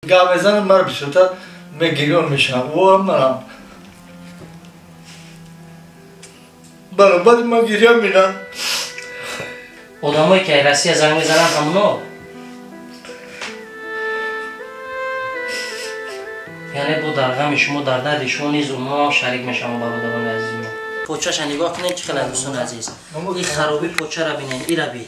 Гап мезанам, мара бисёртар мегирён мешавам. О, манам. Баробари ман гиря мерам. Одамое ки ай Россия занг мезананд, ҳамоно? Яъне бо дар ғами шумо, дар дарди шумо низ онҳо шарик мешаванд, бародарони азизи мо. Почаша нигоҳ кунед, чӣ хеле, дӯстони азиз. Ин харобӣ почара бинед, ираби.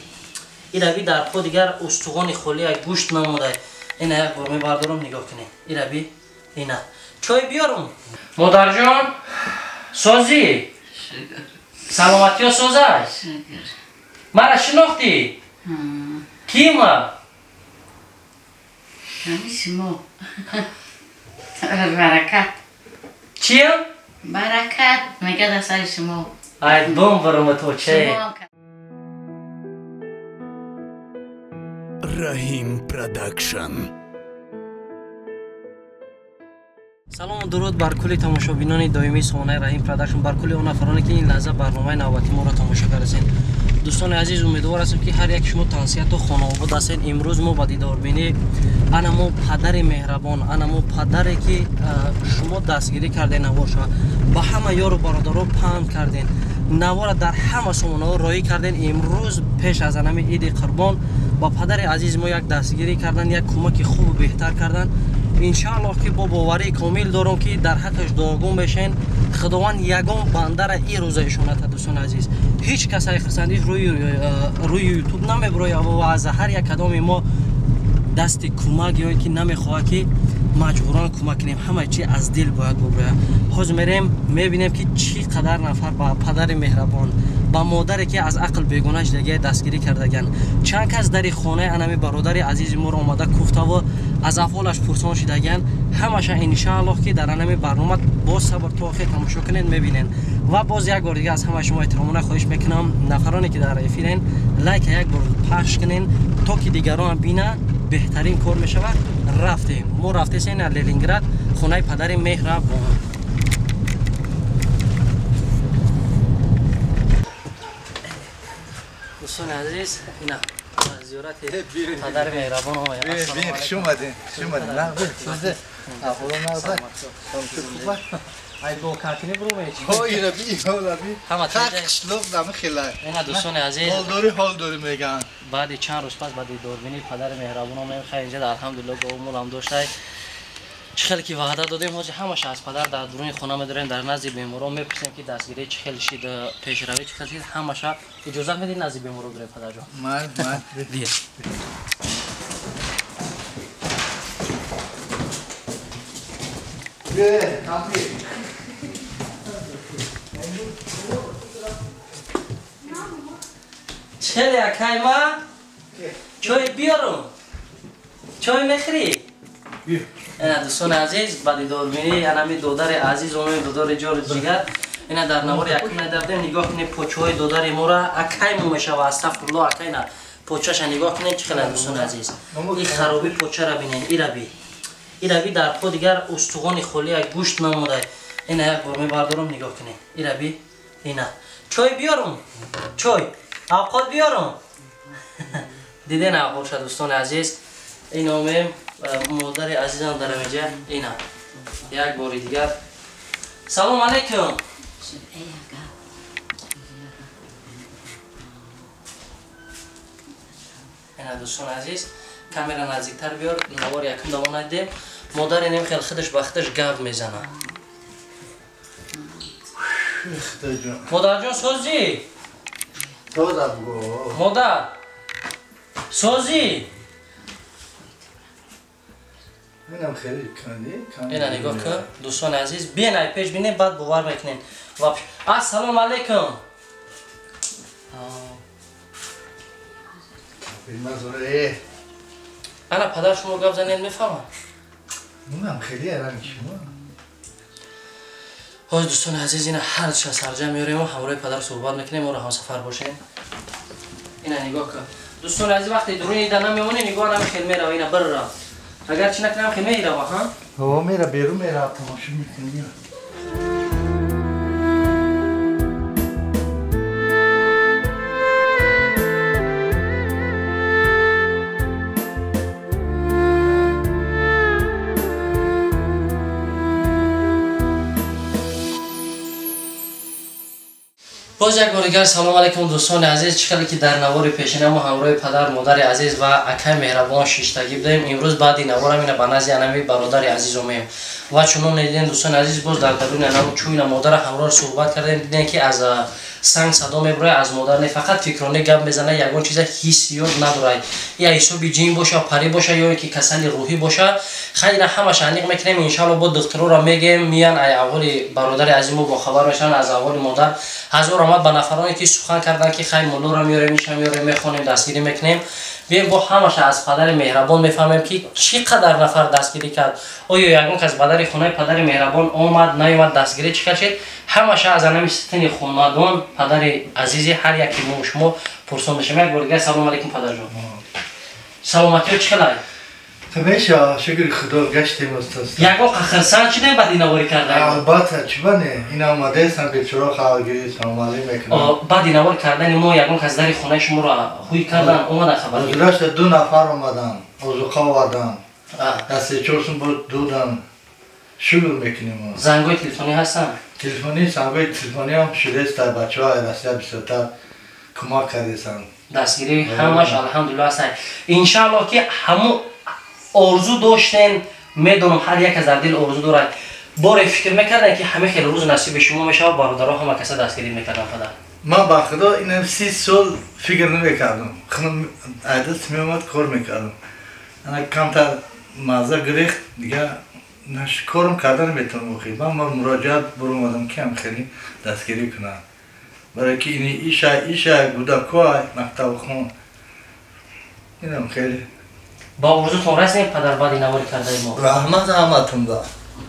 Ираби дар по дигар устухони холӣ, як гӯшт намода. Ина як бор мебардорам, нигоҳ кунед. Ираби, ина. Чой биёрум. Модарҷон, созӣ? Саломатиё созай? Мара шинохтӣ? Кима? Ҳами шумо. Баракат. Чиям? Баракат. Мегад аз сари шумо. Ай, дом баромад оче. Раҳим Продакшн. Салому дуруд бар кулли тамошобинони доимии сомонаи Раҳим Продакшн, бар кулли он нафароне ки ин лаҳза барномаи навбатии моро тамошо кардасед. Дӯстони азиз, умедвор ҳастем, ки ҳар як шумо тансиҳату хонаобод ҳастед. Имрӯз мо ба дидорбинӣ ана мо падари меҳрабон, ана мо падаре ки шумо дастгирӣ кардем наворша, ба ҳама ёру бародаро панд кардем, навора дар ҳама сомонаҳо роӣ кардем. Имрӯз пеш аз анами иди қурбон ба падари азизи мо як дастгирӣ кардан, як кӯмаки хубу беҳтар кардан. Иншааллоҳ ки бо боварии комил дорам, ки дар ҳаққаш дуогӯ мешен. Худованд ягон бандара ин рӯза ишоната. Дӯстони азиз, ҳеҷ кас ай хурсандиш рӯи ютуб намебирояд ва аз ҳар як кадоми мо дасти кӯмак ё ки намехоҳад, ки маҷбуран кӯмак кунем. Ҳама чи аз дил бояд буброяд. Ҳозир мерем, мебинем, ки чӣ қадар нафар ба падари меҳрабон, ба модаре ки аз ақл бегона шудагия дастгирӣ кардаган. Чанд кас дари хонаи анами бародари азизи моро омада куфтаву аз аҳволаш пурсон шудаган. Ҳамаша иншааллоҳ ки дар анами барнома боз сабр то охир тамошо кунед, мебинед. Ва боз як бор дига аз ҳамаи шумо эҳтиромона хоҳиш мекунам, нафароне ки дар эфирен, лайка як бор пахш кунен, то ки дигарон бинанд, беҳтарин кор мешавад. Рафтем, мо рафтесен аз Ленинград, хонаи падари меҳрабон. Дӯстони азиз, ина зиёрати падари меҳрабон омадем. Хуш омадед, хуш омадед. Нағз, созед. Аҳволо нағз. Ай, бо картини бурумед? Ҳо, ираби, ираби. Ҳама Хақ қишлоқ нами хелай. Ина дӯстони азиз, ҳолдорӣ, ҳолдорӣ мегӯянд. Баъди чанд рӯз пас ба дидорбинии падари меҳрабон омадем. Хайр, инҷа алҳамдулилло говмол ҳам доштай. Чӣ хеле ки ваъда додем, ҳозир ҳамаша аз падар дар дуруни хона медорем, дар назди беморон мепурсем, ки дастгирӣ чӣ хел шид, пешравӣ чӣ хел шид. Ҳамаша иҷозат медиҳед назди беморон бирем, падарҷон? Ман, ман. Бия. Чӣ хеле, акай ма? Чой биёрум? Чой мехӯрӣ? Ина дӯстони азиз, ба дидорбинии анами додари азиз омем, додари ҷору ҷигар. Ина дар навори якум надавдем, нигоҳ кунед почаҳои додари моро, акай мо мешава, астағфируллоҳ, акай на. Почаша нигоҳ кунед, чӣ хеле, дӯстони азиз. Ин харобӣ почара бинед, ираби. Ираби дар по дигар устухони холӣ, як гӯшт намода. Ина як бор мебардорам, нигоҳ кунед. Ираби, ина. Чой биёрум? Чой. Авқот биёрум? Диден аҳволша, дӯстони азиз. Ин омем, модари азизам дар инҷа. Ина як бори дигар салом алейкум. Ина дӯстони азиз, камера наздиктар биёр, навор якум давом надидем. Модари нем хел худаш ба худаш гап мезанад. Модарҷон, созӣ? Модар, созӣ? Инам хеле кани. Ина нигоҳ кун, дӯстони азиз, биен ай пеш бинем, баъд бовар мекунем. Ассалому алейкум. Ана падар шумо гап занед, мефаҳмад? Инам хеле ранги шумо. Ҳозир дӯстони азиз, ина ҳар ша сарҷам меорем ва ҳамроҳи падар суҳбат мекунем, моро ҳамсафар бошем. Ина нигоҳ кун. Дӯстони азиз, вақте дуруни ида намемонем, нигоҳ нами хел мерава, ина бирра. Агар чӣ накунам, хел мерава, ҳа? Ҳо, мера, берун мера, тамошо мекунем. Боз як бор дигар салом алейкум дӯстони азиз. Чӣ хеле ки дар навори пешина мо ҳамроҳи падар, модари азиз ва акай меҳрабон шиштагӣ будем, имрӯз баъди наворам ина ба назди анами бародари азиз омем. Ва чунон дидем дӯстони азиз, боз дар даруни анаму чӯйна модара ҳамроҳ суҳбат кардем, дидем ки аз санг садо мебурояд, аз модар не, фақат фикронӣ гап мезанад, ягон чиза ҳиссиёт надорад. Я ҳисоби ҷин боша, парӣ боша ё ки касали рӯҳӣ боша, хайр ина ҳамаша аниқ мекунем. Иншаалло бо духтуроро мегем, миян ай аҳволи бародари азиз мо бохабар мешаванд аз аҳволи модар. Ҳазор омад ба нафароне ки сухан карданд ки хай муллоро меорем, иша меорем, мехонем, дастгирӣ мекунем. Бием бо ҳамаша аз падари меҳрабон мефаҳмем ки чӣ қадар нафар дастгирӣ кард. Оё ягон кас ба дари хонаи падари меҳрабон омад, наомад, дастгирӣ чӣ кашид? Ҳамаша аз анами ситини хонадон падари азизи ҳар яки мо шумо пурсон мешавем. Як бор дигар салом алейкум падарҷон. Саломатиё чӣ хелай? Ҳамеша шукри Худо гаштем устод. Ягон хурсанд шудем баъди наворӣ кардан? Албатта, чӣ не? Ин омадаестам бечора халгирӣ саломалӣ мекунам. Баъди навор кардани мо ягон кас дари хонаи шуморо ҳуй кардан, омадан хабар? Ҳузурашда 2 нафар омадан, озуқа овардан. Дасти чорсум буд додан. Шукр мекунем. Зангҳои телефонӣ ҳастанд? Телефонӣ, зангҳои телефонӣ ҳам шудааст, бачаҳо Россия бисёртар кӯмак кардесанд. Дастгирӣ ҳамаш алҳамдулиллоҳ ҳастанд. Иншааллоҳ ки ҳамун орзу доштен, медонам ҳар як аз дар дил орзу дорад. Боре фикр мекардем ки ҳама хеле рӯз насиби шумо мешавад, бародаро ҳама каса дастгирӣ мекардам падар. Ман ба Худо инам 30 сол фикр намекардам. Худам айдаст меомад кор мекардам. Ана камтар маза гирехт, дига корм карда наметавонам охир. Ман муроҷиат баромадам ки ҳам хеле дастгирӣ кунам. Барои ки ини иша гудакҳо мактабхон. Инам хеле ба орзутон расидем падар баъди навори кардаи мо. Раҳмат ҳаматон ба.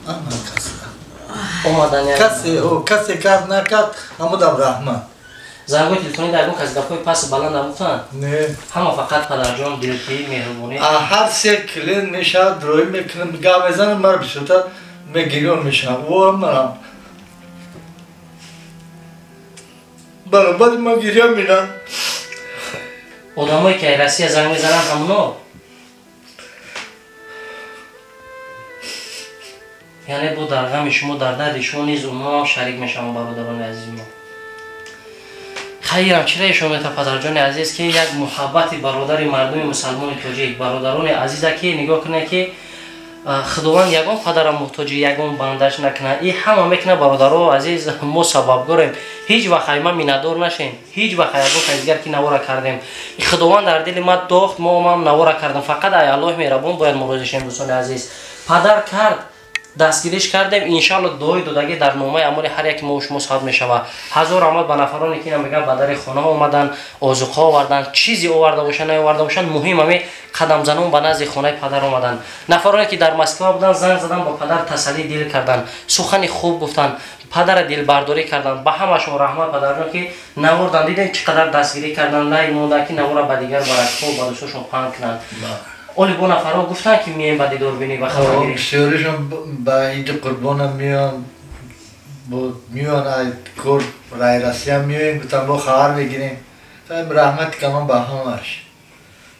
Ҳама кас. Омадан касе кард накард, ҳамудам раҳмат. Зангҳои телефонӣ дар ягон кас гапҳои пас баланд набуданд? Не. Ҳама фақат падарҷон дилпӣ, меҳрубонӣ. Ҳар се клиент мешавад, дроӣ мекунам, гап мезанам, мара бисёртар мегирён мешавам. О, манам. Баробари ман гиря мерам. Одамое ки ай Россия занг мезананд ҳамоно? Яъне бо дар ғами шумо, дар дарди шумо низ онҳоам шарик мешаванд, бародарони азизи мо. Хайрам чира ишон мета падарҷони азиз ки як муҳаббати бародари мардуми мусалмони тоҷик, бародарони азиза ки нигоҳ кунед ки Худованд ягон падара муҳтоҷи ягон бандаш накунад. И ҳама мекунад бародаро азиз, мо сабабгорем. Ҳеҷ вақт айма миннатдор нашем. Ҳеҷ вақт ягон кас дигар ки навора кардем. Худованд дар дили ма дохт, мо мам навора кардем. Фақат ай Аллоҳ меҳрабон бояд муроҷиат шем дӯстони азиз. Падар кард, дастгириш кардем, иншаалло дуои додагӣ дар номаи амоли ҳар яки мо шумо сабт мешавад. Ҳазор раҳмат ба нафароне ки ина мегӯянд ба дари хона омадан, озуқа овардан, чизе оварда бошанд, наоварда бошанд, муҳим ҳаме қадамзанон ба назди хонаи падар омадан. Нафароне ки дар Москва буданд, занг задан, ба падар тасаллии дил карданд, сухани хуб гуфтанд, падара дилбардорӣ карданд. Ба ҳамашон раҳмат падарҷон ки навордан, дидем чӣ қадар дастгирӣ карданд, лай мондан ки навора ба дигар баракҳо ба дӯстошон паҳн кунанд. Оли бо нафарҳо гуфтанд ки мием ба дидорбинӣ, ба хабаргирӣ. Бисёришон ба иди қурбонам меоянд, меоянд ай кор рай Россия меоем, гуфтам бо хабар мегирем. Раҳмати калон ба ҳамаш.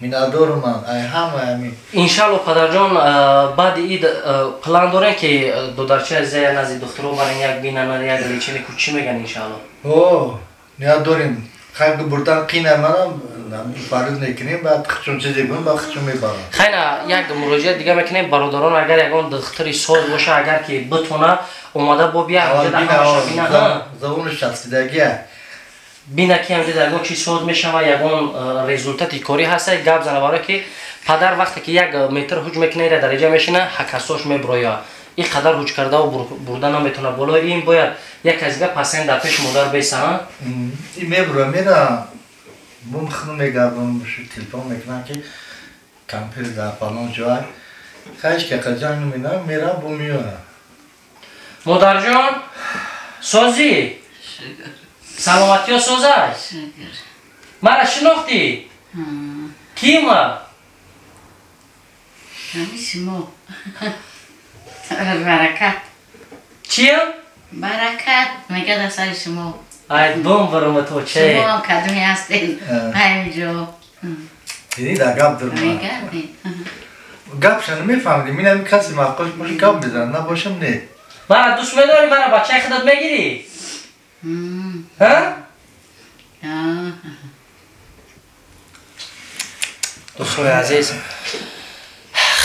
Миннатдорум ман ай ҳама ҳамин. Иншаалло падарҷон баъди ид план дорем ки додарчи азиза як назди духтуро барем, як бинанд, як лечение ку чӣ мегӯянд иншаалло? О, ният дорем. Хайр бурдан қина манам фарз мекунем, баъд чун чизе кунем, баъд чун мебарам. Хайна як муроҷиат дига мекунем бародарон, агар ягон духтури соз боша, агар ки битона омада бо бия ҳамҷода бина. Забони шахсидагия. Бина ки ҳамҷода ягон чиз соз мешава, ягон результати корӣ ҳаста, гап зана, барое ки падар вақте ки як метр ҳуҷ мекуна, ира дараҷа мешина, ҳакасош меброя. Ин қадар ҳуҷ кардаву бурда наметавона. Болои ин бояд як аз дига пасент дар пеши модар беса. Ин мебура, мера бум хну мегардонам, телефон мекунам ки кампир дар фалон ҷой. Хайш ки қаҷанг намедонам, мера бу меоям. Модарҷон, созӣ? Саломатиё созай? Мара шинохтӣ? Кима? Ҳами шумо. Баракат. Чиям? Баракат мегӯяд аз сари шумо. Ай дом барома то че? Шумо ҳам кадоме ҳастед ҳаминҷо. Дидӣ дар гап дурма. Мегардед. Гапша намефаҳмидем. Ин ҳамин касе маъқул боша гап мезанад, набошам не. Мара дӯст медорӣ, мара бачаи худат мегирӣ? Ҳа? Дӯстони азиз,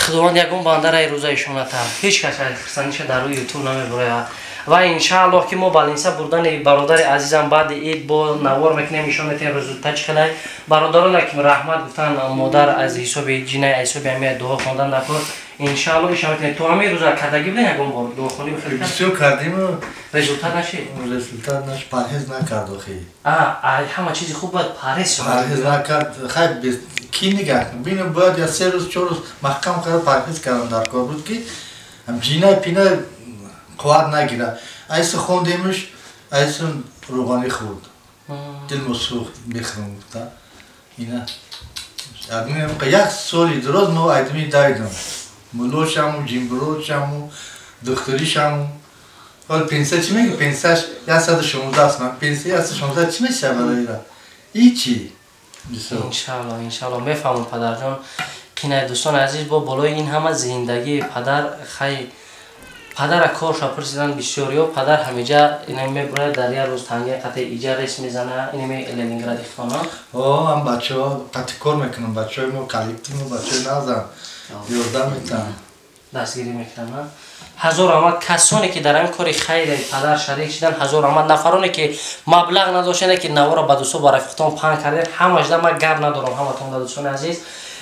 худованд ягон бандара рӯза ишоната, ҳеҷ кас хурсандиша дар рӯи ютуб намебурояд. Ва иншааллоҳ ки мо балинса бурдани бародари азизам баъди ид бо навор мекунем, нишон метиҳем результат чӣ хелай. Бародарона ки раҳмат гуфтан, модар аз ҳисоби ҷинай, аз ҳисоби ҳамия дуо хондан дар кор, иншааллоҳ иша метиҳем. То ҳамин рӯза кардагӣ будем ягон бор дуохонӣ? Бисёр кардем. Результат нашид? Результат наш, парҳез накард охи. Ҳама чизи хуб бояд парҳез. Парҳез накард. Хай, ки нигаҳ бину, бояд я 3 рӯз, 4 рӯз маҳкам карда парҳез кардан дар кор буд, ки ҷинай пинай қувват нагирад. Айси хондемш, айси рӯғанӣ хӯрд, дилмо сӯхт, мехӯрам гуфта. Ина як соли дуроз мо айдими давидам, мулошаму, ҷимбирочаму, духтуришаму. Ҳол пенсия чӣ меги? Пенсияш 116 аст. Ман пенсия 116 чӣ мешавад барои ира? Ҳичи. Иншаалло, иншаалло, мефаҳмам, падарҷон, кинай. Дӯстони азиз, бо болои ин ҳама зиндагии падар, хай, падара корша пурсидан бисёриё. Падар ҳамиҷа ина мебурад, дар як рӯз танги қати иҷа рес мезана, инами Ленингради хона. Ам бачаҳо қати кор мекунам, бачаҳои мо, коллектив мо, бачаҳои назам ёрдам метаҳанд. Дастгирӣ мекунанд. Ҳазор раҳмат касоне ки дар ҳамин кори хайри падар шарик шидан. Ҳазор раҳмат нафароне ки маблағ надоштанд, ки навора ба дӯсто, ба рафиқтон паҳн кардем. Ҳамашда ман гап надорам, ҳаматон да. Дӯстони азиз,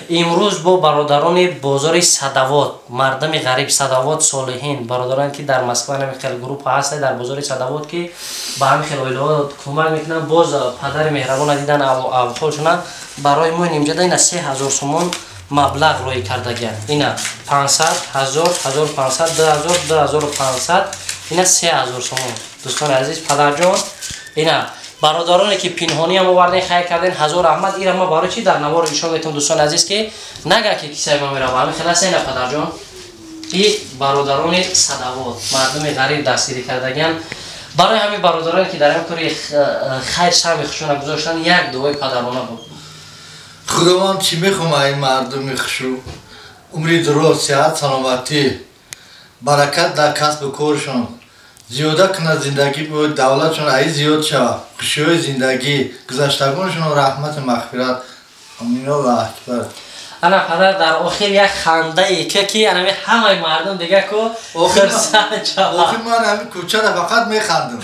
имрӯз бо бародарони бозори Садавод, мардами ғариб, Садавод Солиҳин, бародароне ки дар Москва нами хел группа ҳаста дар бозори Садавод, ки ба ҳамин хел оилаҳо кӯмак мекунанд. Боз падари меҳрабона дидан авҳолшона, барои мо нимҷада ина 3000 сомон маблағ рӯй кардагианд. Ина 500, 1000, 1500, 2000, 2500, ина 3000 сомон. Дӯстони азиз, падарҷон, ина бародароне ки пинҳониам оварден, хайр карден, ҳазор раҳмат. Ира ма барои чи дар навор нишон метавон, дӯстони азиз, ки нага ки кисаи ма мерава. Ҳамин хел аст. Ина, падарҷон, и бародарони Садавод, мардуми ғариб дастгирӣ кардагианд. Барои ҳамин бародароне ки дар ҳамин кори хайр саҳми хушона гузоштанд, як дуои падарона буд. Худованд, чӣ мехоҳам ин мардуми хушу умри дуроз, сиҳат, саломатӣ, баракат дар касбу коршон зиёда кунад, зиндагӣ бо давлатшон аи зиёд шавад, хушиҳои зиндагӣ, гузаштагоншон раҳмату мағфират. Амин, Аллоҳ акбар. Ана, падар, дар охир як хандае ки анами ҳамаи мардум дига ку хурсанд шавад. Охир ман ҳамин кӯчара фақат механдам,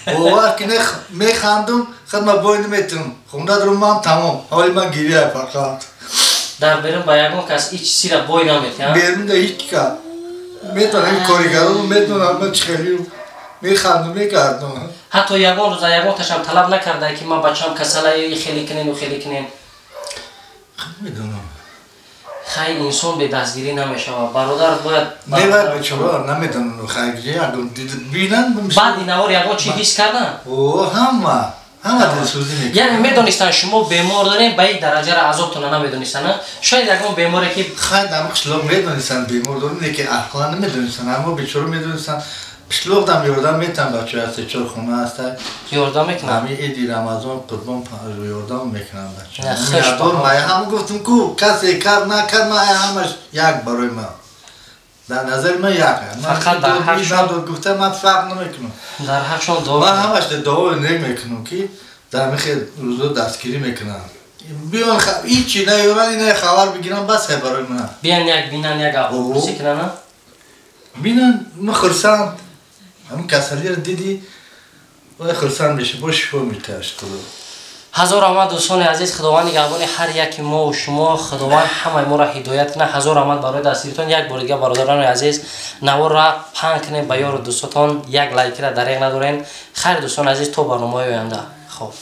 бовар ки механдам, худ ма бой наметавонам, хонда дурум, ман тамом, ҳоли ман гиря фақат. Дар берун ба ягон кас ҳеҷ чизира бой наметиҳам? Берун да ҳеҷ кас метавонам, коригарон метавонам, ман чихелӣ механдам, мекардам. Ҳатто ягон рӯза ягон ташам талаб накарда, ки ман бачаам касала, хеле кунен, хеле кунен? Медонам. Хай, инсон бе дастгирӣ намешавад, бародар, бояд. Не, бечора намедонам, хай, бинан. Баъди навор ягон чи ҳис кардан? О, ҳама, ҳама дилсӯзӣ мекунад. Яъне медонистанд, шумо бемор дорем, ба ин дараҷара азобтона намедонистанд? Шояд ягон беморе ки Хай, дар қишлоқ медонистанд, бемор дорем, лекин ақлан намедонистанд. Аммо бечора медонистанд, қишлоқ дам ёрдам метан, бачаҳо ҳаста, чор хона ҳаста. Ёрдам мекунанд. Ҳамин иди Рамазон, Қурбон ёрдам мекунанд бачаҳо. Ман ҳам гуфтам ку, касе кард, накард, ман ҳамаш як барои ман, дар назари ман як. Фақат дар ҳақшон гуфта, ман фарқ намекунам. Дар ҳақшон дуо. Ман ҳамаш дуои нек мекунам, ки дар ҳамин рӯзо дастгирӣ мекунанд. Биён, ҳичи наёранд, ина хабар бигиранд, бас барои ман. Биён, як бинан, як аҳволпурсӣ кунанд. Бинан, ма хурсанд. Ҳамин касалиро дидӣ, вай хурсанд меша, бо шифо метаҳаш Худо. Ҳазор раҳмат, дӯстони азиз. Худованд нигаҳбони ҳар яки мо шумо, Худованд ҳамаи моро ҳидоят кунад. Ҳазор раҳмат барои дастгиритон. Як бори дигар, бародарони азиз, наворро паҳн кунед ба ёру дӯстотон, як лайкира дареғ надорен. Хайр, дӯстони азиз, то барномаҳои оянда. Хоб.